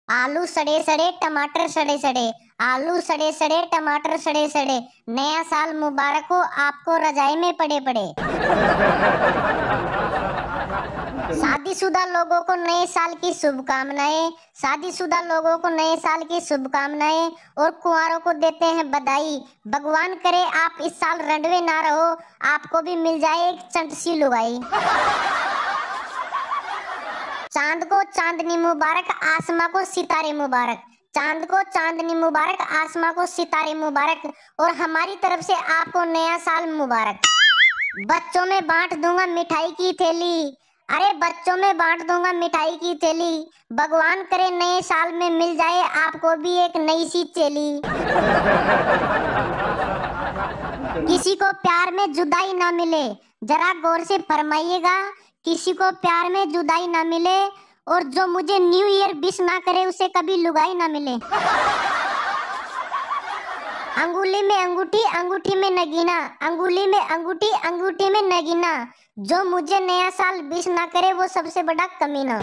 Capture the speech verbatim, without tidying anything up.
आलू सड़े सड़े, टमाटर सड़े सड़े, आलू सड़े सड़े, टमाटर सड़े सड़े। नया साल मुबारक हो आपको रजाई में पड़े पड़े। शादीशुदा लोगों को नए साल की शुभकामनाएं, शादीशुदा लोगों को नए साल की शुभकामनाएं और कुंवारों को देते हैं बधाई। भगवान करे आप इस साल रंडवे ना रहो, आपको भी मिल जाए एक चंट सी लुगाई। चांद को चांदनी मुबारक, आसमां को सितारे मुबारक। चांद को चांदनी मुबारक, आसमां को सितारे मुबारक, और हमारी तरफ से आपको नया साल मुबारक। बच्चों में बांट दूंगा मिठाई की थैली, अरे बच्चों में बांट दूंगा मिठाई की थैली। भगवान करे नए साल में मिल जाए आपको भी एक नई सी चेली। किसी को प्यार में जुदाई ना मिले, जरा गौर से फरमाइएगा, किसी को प्यार में जुदाई ना मिले, और जो मुझे न्यू ईयर विश ना करे उसे कभी लुगाई ना मिले। अंगुली में अंगूठी, अंगूठी में नगीना, अंगुली में अंगूठी, अंगूठी में नगीना। जो मुझे नया साल विश ना करे वो सबसे बड़ा कमीना।